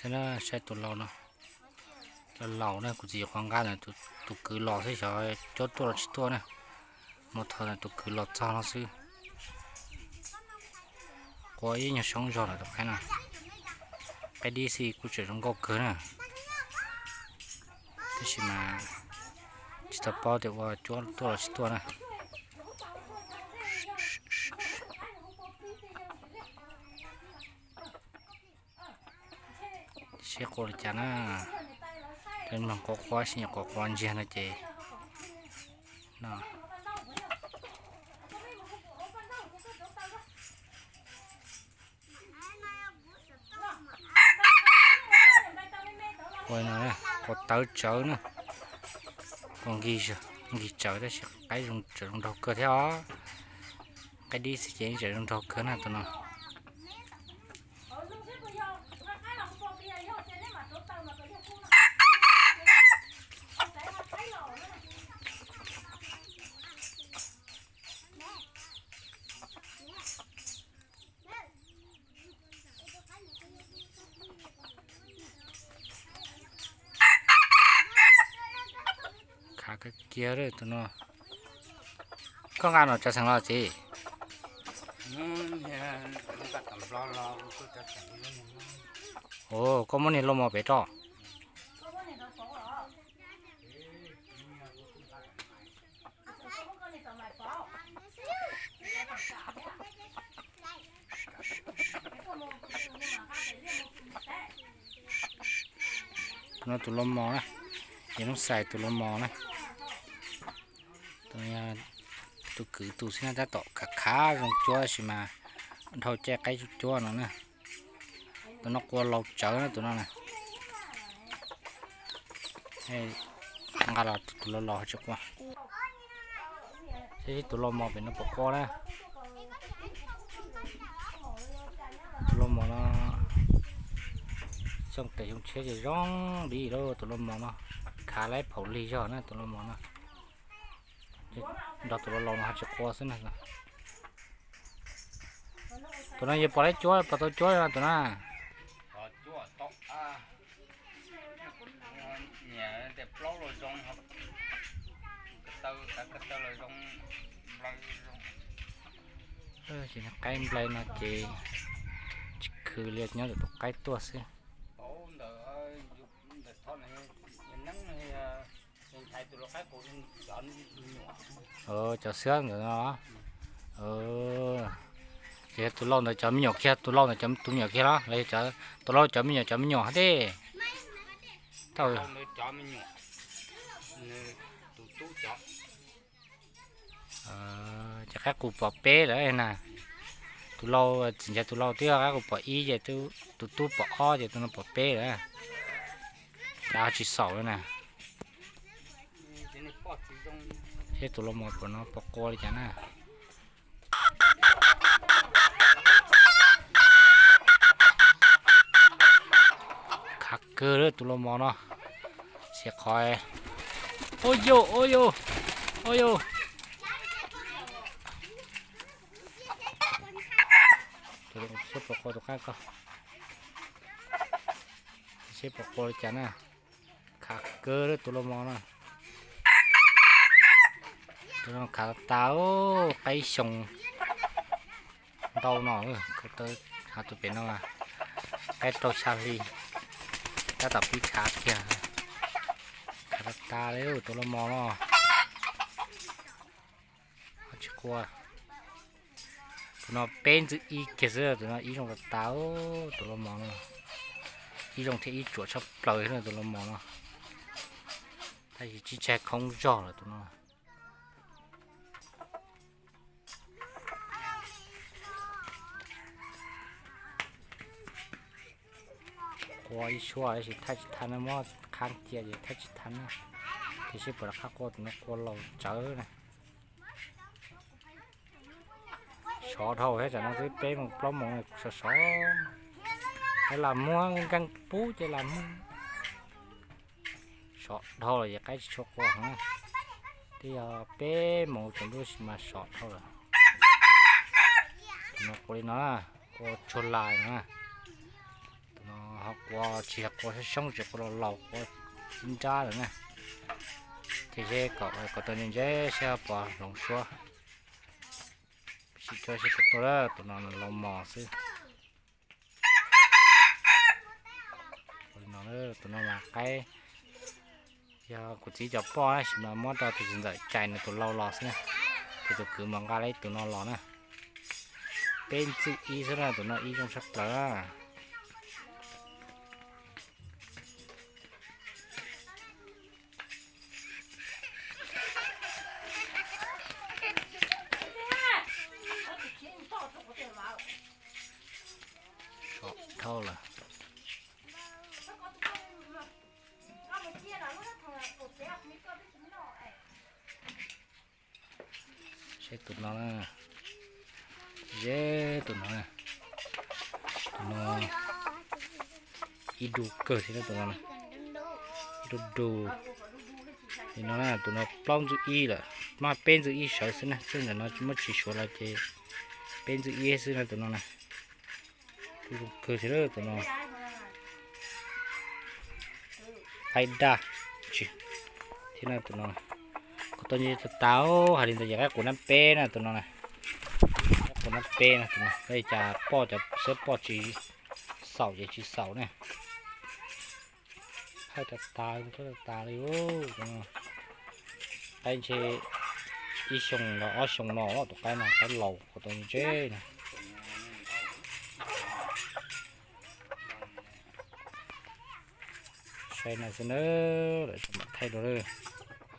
Saib tus laus no, laus laus na, kuv txiv yuav qhuav nqa ntawm tus kwv los xwb xyov cuab tuaj los tsis tuaj na. Muaj thaum ntawm tus kwv los txog no xwb. Qua ib nyuag soob zog lawm tus qaib no. Qaib dib xwb kuj tseem zoo nkauj kawg na. Tab sis mas tsis tau paub tias ua cuab tuaj los tsis tuaj na. Seb qua li cas na. Peb mloog quaj quaj, seb nyuam qhuav qua ntsiag no ces no. Qua no, qua tawv tsawv na. Qua nkig tsawv tab sis qaib zoo, tseem zoo nraug kawg thiab os. Qaib dib xwb ces tseem zoo nraug kawg na tus no. Khav kawg kiag tus no. Koj nqa no tsav xeem los txiv? Ua, koj muab niag lauj mos pem rau. Tus no tus lauj mos na, yog Noob Xais tus lauj mos na. Tus kwv tus xwb na, tab tom khav khav zoo cuab tab sis mas dhau caij qaib cuab cuab no na. Tus no qua laus tsawv na tus no na. Nqa los tus laus laus tsis qua. Saib tus lauj mos pem no puas qua na. Tus lauj mos no xyoo tes xyoo tsheb ces zoo li lawm tus lauj mos no. Khav laib phaum lig zog na tus lauj mos no. Nrog tus lauj laus no ho tsis qua xwb na. Tus no yog pom laib cuab, pom tau cuab no tus na. Ces qaib nplai no ces tsis khw li, nyob tus qaib tuaj xwb. Cov xwb ntawd no. Ces tus laus ntawd cov me nyuam kiag, tus laus ntawd cov tus me nyuam kiag los los tus laus cov me nyuam, cov me nyuam hab teb. Ces qaib qus pom peb lawm na. Tus laus txiv ncav tus laus twb qaib qus pom ib ces tus tub pom ob ces tus no pom peb lawm. Cas ho tsis xaum li na. Seb tus lauj mos pem no puas qua li cas na. Khav kawg lawm tus lauj mos no. Xiam qhov. Ua yau, ua yau, ua yau. Seb puas qua tus qaib ko. Seb puas qua li cas na. Khav kawg lawm tus lauj mos no. Tus no khav tas tas, qaib xyoo ntau no. Hos tus pem no qaib rau xya hli, tab tom pib khav kiag. Khav tas tas li tus lauj mos no. Tsis qua. Tus no peb ntxwg ib kiag xwb, tus no ib zoo tas tas, tus lauj mos no. Ib zoo thiab ib tsuam tshaj plaws tus lauj mos no. Tab sis tsis ntshai khoob zog lawm tus no. Qua ib suab tab sis thaij tsis tau na, muab qhab cia ces thaij tsis tau na. Tiam sis puas rov qab qua tus no qua laus tsawv na. Sov dhau thiab, tsam no twb peb moos plaub moos sov sov. Lam muag nkeeg pub ces lam muag. Sov dhau lawm ces qaib tsis tshua qua heev na. Twb yog peb moos tsaus ntuj sis mas sov dhau lawm. Tus no qua li no, qua tsuag lais no. Tus no Quav tsis yog quav xyoob xyoob, tsis quav laus laus, quav txiv nrab lawm na. Ces seb kom, kom tau ntse ntse seb puas hloov suab. Sim cov seb puas tuaj, tus no laus mos xwb. Tus no mas qaib, yog kuv txiv cov poj tab sis mas muab rau tus txiv ntxawm cais nws tus laus los xwb na. Ces tus kwv mas nqa lawm tus no los na. Peb ntxwj ib xwb na, tus no ib zoo tshaj plaws. Sov dhau lawm. Saib tus no na, ze tus no, tus no ib du kawg thiab tus no, ib du du. Nim no tus no plaub ntxwj ib lawm, mas peb ntxwj ib sawv xwb na, txij ntawm no muab tsis suav los ces peb ntxwj ib xwb na tus no na. Tus zoo kawg thiab tus no. Qaib daj tsis thiab na tus no. Kom tau nce tas tas, hais li ntawd ces qaib qus nab peb na tus no na. Qaib qus nab peb na tus no, cas poj cov xwb poj tsis xaum ces tsis xaum na. Hawj tas tas, tas tas li. Qaib ntshe ib xyoo los ob xyoo no tus qaib no, qaib laus kom tau ntseb na. Saib no xwb na, lawv mam thaij dua.